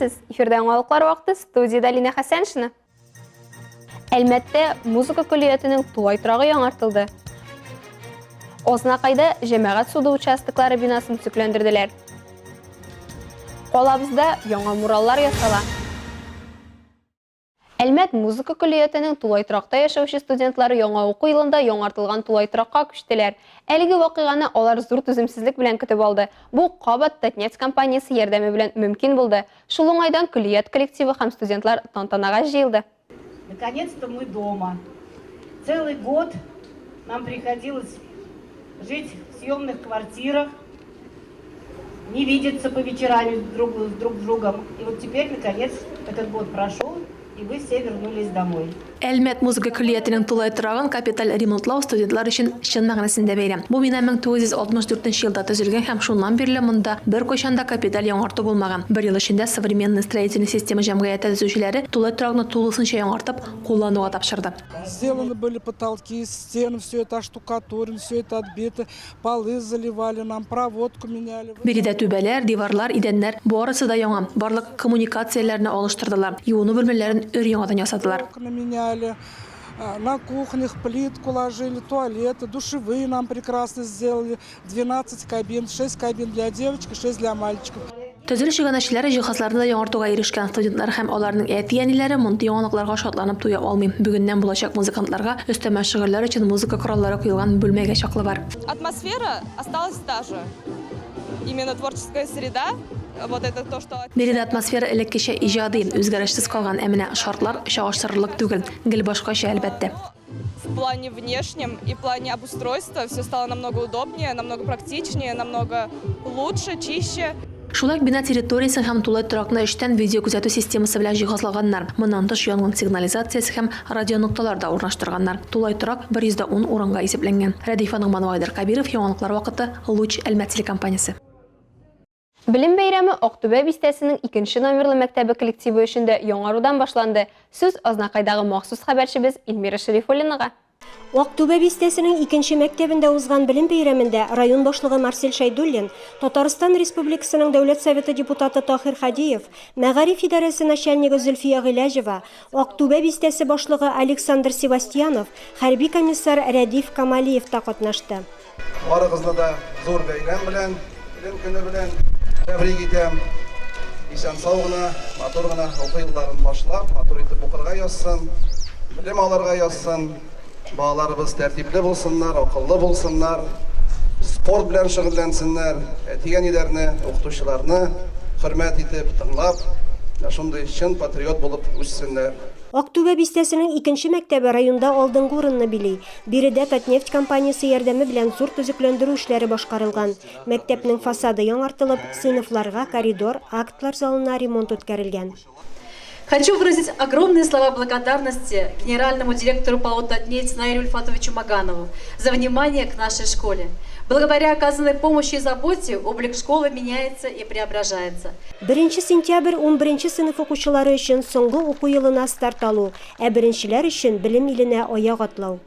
Исәнмесез! Эфирда яңалыклар вакыты, студиядә Лина Хәсәншина. Әлмәттә музыка көллиятенең тулай торагы яңартылды. Азнакайда җәмәгать суды участоклары бинасын төзекләндерделәр. Калабызда яңа мураллар ясала. Әлмәт музыка көллиятенең тулай торакта яшәүче студентлары яңа уку елында яңартылган тулай торакка күчтеләр. Әлеге вакыйганы алар зур түземсезлек белән көтеп алды. Бу кабат Татнефть компаниясе ярдәме белән мөмкин булды. Шул уңайдан көллият коллективы һәм студентлар тантанага җыелды. Наконец-то мы дома. Целый год нам приходилось жить в съемных квартирах, не видеться по вечерам друг с друг другом. И вот теперь, наконец, этот год прошел, и вы все вернулись домой. Әлмәт музыка көллиятенең тулай торагын капиталь ремонтлау студентлар өчен чын мәгънәсендә бәйрәм. Бу бина 1964 елда төзелгән һәм шуннан бирле монда беркайчан да капиталь яңарту булмаган. Бер ел эчендә Современная строительная система җәмгыяте төзүчеләре тулай торакны тулысынча яңартып, куллануга тапшырды. Сделаны были потолки, стены, все это оштукатурено, все это отбито, полы заливали нам, проводку меняли. Биредә түбәләр, диварлар, идәннәр, барысы да яңа. Барлык коммуникацияләрне алыштырдылар, юыну бүлмәләрен өр-яңадан ясадылар. Окна меняли, на кухнях плитку ложили, туалеты, душевые нам прекрасно сделали, 12 кабин, 6 кабин для девочек, 6 для мальчиков. Төзелеш иганәчеләре җиһазларны да яңартуга ирешкән. Студентлар һәм аларның әти-әниләре мондый яңалыкларга шатланып туя алмый. Бүгеннән булачак музыкантларга өстәмә шөгыльләр өчен музыка кораллары куелган бүлмәгә чаклы бар. Атмосфера осталась та же. Именно творческая среда, вот это то, что. Биредә атмосфера элеккечә иҗади, үзгәрешсез калган, ә менә шартлар чагыштырырлык түгел. Гел башкача, әлбәттә. В плане внешнем и в плане обустройства все стало намного удобнее, намного практичнее, намного лучше, чище. Шулай ук бина территориясен һәм тулай торакны эчтән видеокүзәтү системасы белән җиһазлаганнар. Моннан тыш, янгын сигнализациясе һәм радионокталар да урнаштырганнар. Тулай торак 110 урынга исәпләнгән. Рәдифә Ногманова, Айдар Кәбиров, Яңалыклар вакыты, Луч, Әлмәт телекомпаниясе. Белем бәйрәме Актүбә бистәсенең икенче номерлы мәктәбе коллективы өчен дә яңарудан башланды. Сүз Азнакайдагы махсус хәбәрчебез Эльмира Шәрифуллинага. Актүбә бистәсенең икенче мәктәбендә узган белем бәйрәмендә район башлыгы Марсель Шәйдуллин, Татарстан Республикасының Дәүләт Советы депутаты Таһир Һадиев, мәгариф идарәсе начальнигы Зөлфия Гыйләҗева, Актүбә бистәсе башлыгы Александр Севастьянов, хәрби комиссар Рәдиф Камалиев та катнашты. Барыгызны да зур бәйрәм белән, Белем көне белән тәбрик итәм. Исән-сау гына, матур гына уку елларын башлап, матур итеп укырга язсын, белем алырга язсын. Балаларыбыз тәртипле булсыннар, акыллы булсыннар, спорт белән шөгыльләнсеннәр, әти-әниләрне, укытучыларны хөрмәт итеп, тыңлап, менә шундый чын патриот булып үссеннәр. Актүбә бистәсенең икенче мәктәбе районда алдынгы урынны били. Биредә Татнефть компаниясе ярдәме белән зур төзекләндерү эшләре башкарылган. Мәктәпнең фасады яңартылып, сыйныфларга, коридор, актлар залына ремонт үткәрелгән. Хочу выразить огромные слова благодарности генеральному директору ПАО «Татнефть» Наилю Ульфатовичу Маганову за внимание к нашей школе. Благодаря оказанной помощи и заботе облик школы меняется и преображается. Беренче сентябрь унберенче сыйныф укучылары өчен соңгы уку елына старт алу, Ә беренчеләр өчен белем иленә аяк атлау.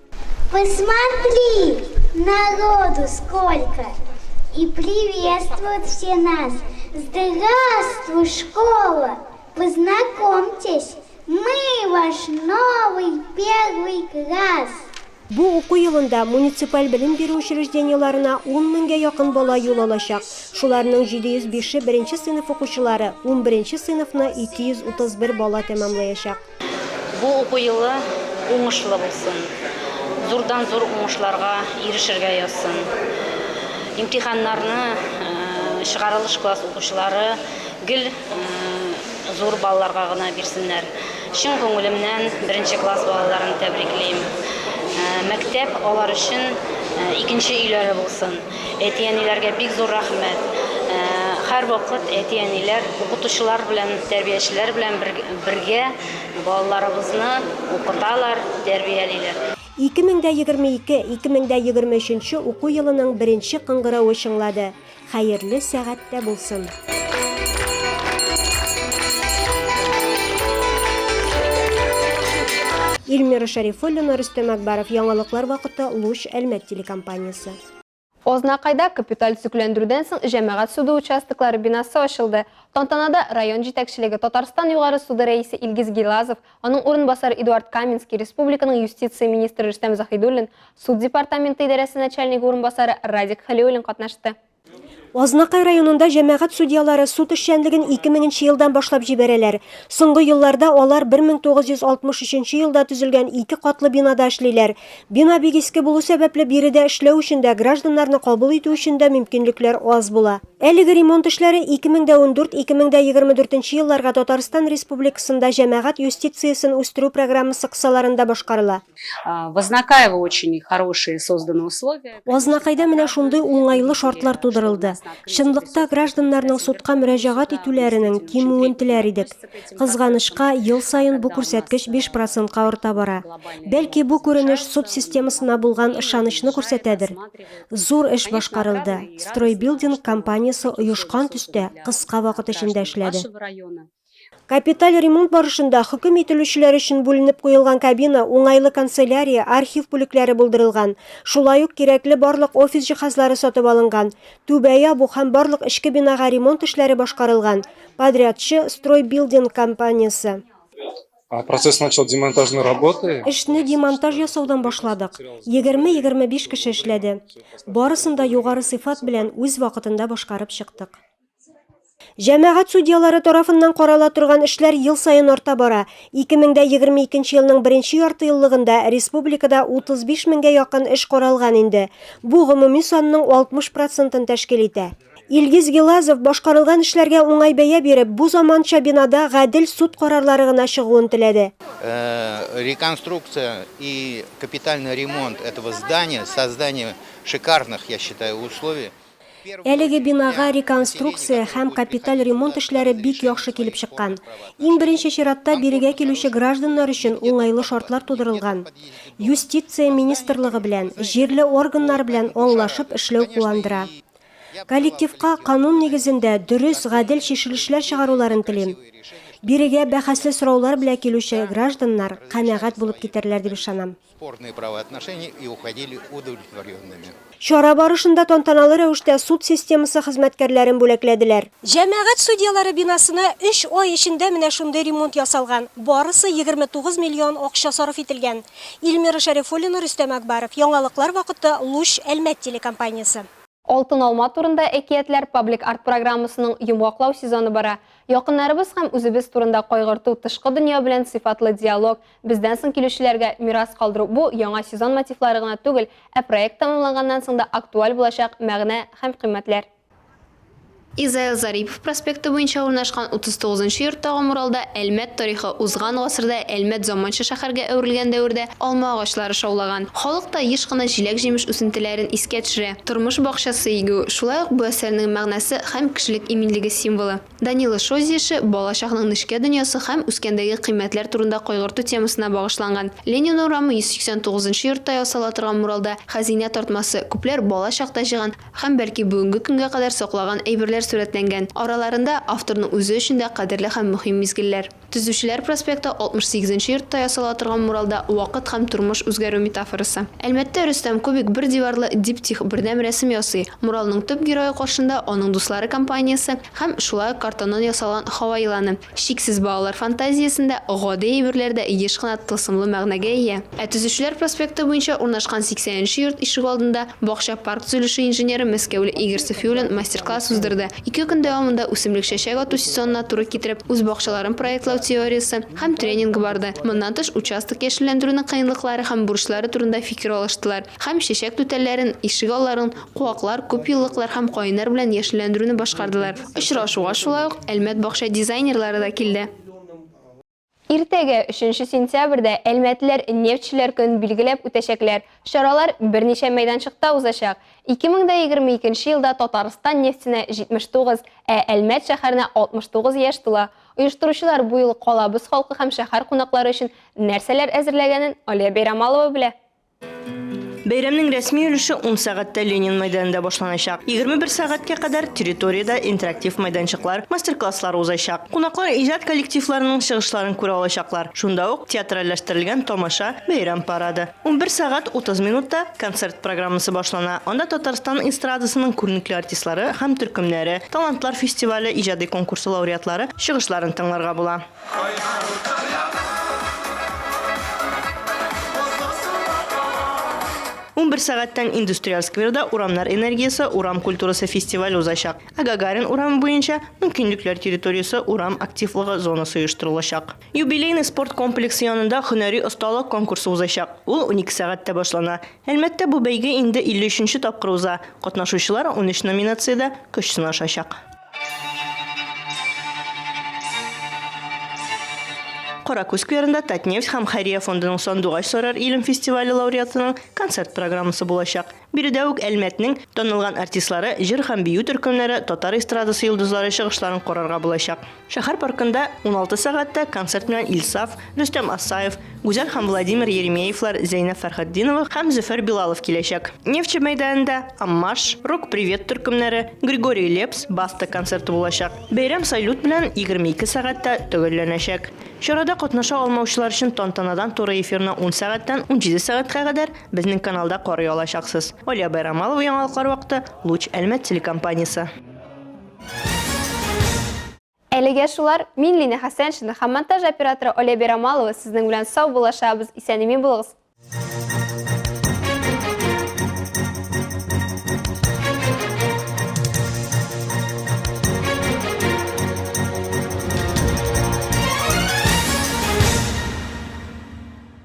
Посмотри, народу сколько! И приветствуют все нас. Здравствуй, школа! Познакомьтесь, мы ваш новый первый класс! Бу уку елында муниципаль белем бирү учреждениеләренә ун меңгә якын бала юл алачак. Шуларның 705 е беренче сыйныф укучылары, унберенче сыйныфны 231 бала тәмамлаячак. Бу уку елы уңышлы булсын, зурдан-зур уңышларга ирешергә язсын. Имтиханнарны чыгарылыш класс укучылары гел зур балларга гына бирсеннәр. Чын күңелемнән беренче класс балаларын тәбриклим. Мәктәп алар өчен икенче өйләре булсын. Әти-әниләргә бик зур рәхмәт. Һәрвакыт әти-әниләр укытучылар белән, тәрбиячеләр белән бергә балаларыбызны укыталар, тәрбиялиләр. 2022, 2023 уку елының беренче кыңгыравы чыңлады. Хәерле сәгатьтә булсын! Эльмира Шәрифуллина, Рөстәм Әкбаров, Яңалыклар вакыты, Луч, Әлмәт телекомпаниясе. Азнакайда капиталь төзекләндерүдән соң җәмәгать суды участоклары бинасы ачылды. Тантанада район җитәкчелеге, Татарстан Югары суды рәисе Илгиз Гилазов, аның урынбасары Эдуард Каменский, республиканың юстиция министры Рөстәм Заһидуллин, суд департаменты идарәсе начальнигы урынбасары Радик Хәлиуллин катнашты. Азнакай районында җәмәгать судьялары суд эшчәнлеген 2000 нче елдан башлап җибәрәләр. Соңгы елларда алар 1963 елда төзелгән ике катлы бинада эшлиләр. Бина бик иске булу сәбәпле, биредә эшләү өчен дә, гражданнарны кабул итү өчен дә мөмкинлекләр аз була. Әлеге ремонт эшләре 2014-2024 елларга Татарстан Республикасында җәмәгать юстициясен үстерү программасы кысаларында башкарыла. В Азнакаево очень хорошие созданы условия. Азнакайда менә шундый уңайлы шартлар тудырылды. Чынлыкта гражданнарның судка мөрәҗәгать итүләренең кимүен теләр идек. Кызганычка, ел саен бу күрсәткеч 5 процентка арта бара. Бәлки бу күренеш суд системасына булган ышанычны күрсәтәдер. Зур эш башкарылды. Стройбилдинг компаниясе оешкан төстә, кыска вакыт эчендә эшләде. Капиталь ремонт барышында хөкем ителүчеләр өчен бүленеп куелган кабина, уңайлы канцелярия, архив бүлекләре булдырылган. Шулай ук кирәкле барлык офис җиһазлары сатып алынган. Түбә ябу һәм барлык эчке бинага ремонт эшләре башкарылган. Подрядчы, Стройбилдинг компаниясе. Процесс начал демонтажной работы. Эшне демонтаж ясаудан башладык. Егерме- 25 кеше эшләде. Барысын да югары сыйфат белән үз вакытында башкарып чыктык. Җәмәгать судьялары тарафыннан карала торган эшләр ел саен арта бара. 2022 елның беренче яртыеллыгында республикада 35 меңгә якын эш каралган инде. Бу гомуми санның 60 процентын тәшкил итә. Илгиз Гилазов башкарылган эшләргә уңай бәя биреп, бу заманча бинада гадел суд карарлары гына чыгуын теләде. Реконструкция и капитальный ремонт этого здания, создание шикарных, я считаю, условий. Әлеге бинага реконструкция һәм капиталь ремонт эшләре бик яхшы килеп чыккан. Иң беренче чиратта бирегә килүче гражданнар өчен уңайлы шартлар тудырылган. Юстиция министрлыгы белән, җирле органнар белән аңлашып эшләү куандыра. Коллективка канун нигезендә дөрес, гадел чишелешләр чыгаруларын телим. Бирегә бәхәсле сораулар белән килүче гражданнар канәгать булып китәрләр дип ышанам. Спорные правоотношения и уходили удовлетворенными. Чара барышында тантаналы рәвештә суд системасы хезмәткәрләрен бүләкләделәр. Җәмәгать судьялары бинасына өч ай эчендә менә шундый ремонт ясалган. Барысы 29 миллион акча сарыф ителгән. Илмира Шәрифуллина, Рөстәм Акбаров. Яңалыклар вакыты, Луч, Әлмәт телекомпаниясе. Алтын алма турында әкиятләр паблик-арт программасының йомгаклау сезоны бара. Якыннарыбыз һәм үзебез турында кайгырту, тышкы дөнья белән сыйфатлы диалог, бездән соң килүчеләргә мирас калдыру, бу яңа сезон мотивлары гына түгел, ә проект тәмамланганнан соң да актуаль булачак мәгънә һәм кыйммәтләр. Изаил Зарипов проспекты буенча урнашкан 39 нчы йорттагы муралда Әлмәт тарихы, узган гасырда Әлмәт заманча шәһәргә әверелгән дәвердә алма агачлары шаулаган. Халык та еш кына җиләк-җимеш үсентеләрен искә төшерә. Тормыш бакчасы игү, шулай ук бу әсәрнең мәгънәсе һәм кешелек иминлеге символы. Данила Шози эше балачакның нечкә дөньясы һәм үскәндәге кыйммәтләр турында кайгырту темасына багышланган. Ленин урамы 189 нчы йортта ясала торган муралда хәзинә тартмасы, күпләр бала чакта җыйган һәм бәлки бүгенге көнгә кадәр саклаган әйберләр сурәтләнгән. Араларында, авторның үзе өчен дә кадерле һәм мөһим мизгелләр. Төзүчеләр проспекты 68 нче йортта ясала торган муралда вакыт һәм тормыш үзгәрү метафорасы. Әлмәттә Рөстәм Кубик бер диварлы диптих, бердәм рәсем ясый. Муралның төп герое каршында аның дуслары компаниясе һәм шулай ук картоннан ясалган һава еланы. Чиксез балалар фантазиясендә гади әйберләр дә еш кына тылсымлы мәгънәгә ия. Ә Төзүчеләр проспекты буенча урнашкан 80 нче йорт ишегалдында бакча-парк төзелеше инженеры мәскәүле Игорь Сафиуллин мастер-класс уздырды. Ике көн дәвамында үсемлек чәчәк ату сезонына туры китереп, үз бакчаларын проектлау теориясе һәм тренингы барды. Моннан тыш, участок яшелләндерүнең кыенлыклары һәм бурычлары турында фикер алыштылар һәм чәчәк түтәлләрен, ишегалларын куаклар, күпьеллыклар һәм каеннар белән яшелләндерүне башкардылар. Очрашуга шулай ук Әлмәт бакча дизайнерлары да килде. Иртәгә, өченче сентябрьдә, әлмәтлеләр Нефтьчеләр көнен билгеләп үтәчәкләр. Чаралар берничә мәйданчыкта узачак. 2022 елда Татарстан нефтенә 79, ә Әлмәт шәһәренә 69 яшь тула. Оештыручылар бу юлы калабыз халкы һәм шәһәр кунаклары өчен нәрсәләр әзерләгәнен Алия Бәйрамалова белә. Бәйрәмнең рәсми өлеше ун сәгатьтә Ленин мәйданында башланачак. 21 сәгатькә кадәр территориядә интерактив мәйданчыклар, мастер-класслар узачак. Кунаклар иҗат коллективларының чыгышларын күрә алачаклар. Шунда ук театральләштерелгән тамаша, бәйрәм парады. 11 сәгать 30 минутта концерт программасы башлана. Анда Татарстан эстрадасының күренекле артистлары һәм төркемнәре, Талантлар фестивале иҗади конкурсы лауреатлары чыгышларын тыңларга була. 11 сәгатьтән Индустриаль скверда Урамнар энергиясе урам культурасы фестивале узачак. Ә Гагарин урамы буенча Мөмкинлекләр территориясе урам активлыгы зонасы оештырылачак. Юбилейный спорт комплексы янында һөнәри осталык конкурсы узачак. Ул 12 сәгатьтә башлана. Әлмәттә бу бәйге инде 53 нче тапкыр уза. Катнашучылар 13 номинациядә көч сынашачак. Каракүз скверында Татнефть һәм Хәйрия фондының Сандугач сарар илем фестивале лауреатының концерт программасы булачак. Биредә үк Әлмәтнең танылган артистлары, җыр һәм бию төркемнәре, татар эстрадасы йолдызлары чыгышларын карарга булачак. Шәһәр паркында 16 сәгатьтә концерт белән Илсаф, Рөстәм Асаев, Гүзәл һәм Владимир Еремеевлар, Зәйнәб Фәрхетдинова һәм Зөфәр Билалов киләчәк. Нефтьче мәйданында Аммаш, Рок Привет төркемнәре, Григорий Лепс, Баста концерты булачак. Бәйрәм салют белән 22 сәгатьтә төгәлләнәчәк. Чарада катнаша алмаучылар өчен тантанадан туры эфирны ун сәгатьтән 17 сәгатькә кадәр безнең каналда карый алачаксыз. Алия Байрамалова яңалыклар вакыты, Луч Әлмәт телекомпаниясе. Әлегә шулар, мин Лина Хәсәншина һәм монтаж операторы Оля Берамалова сезнең белән сау булашабыз, исән-имин булыгыз.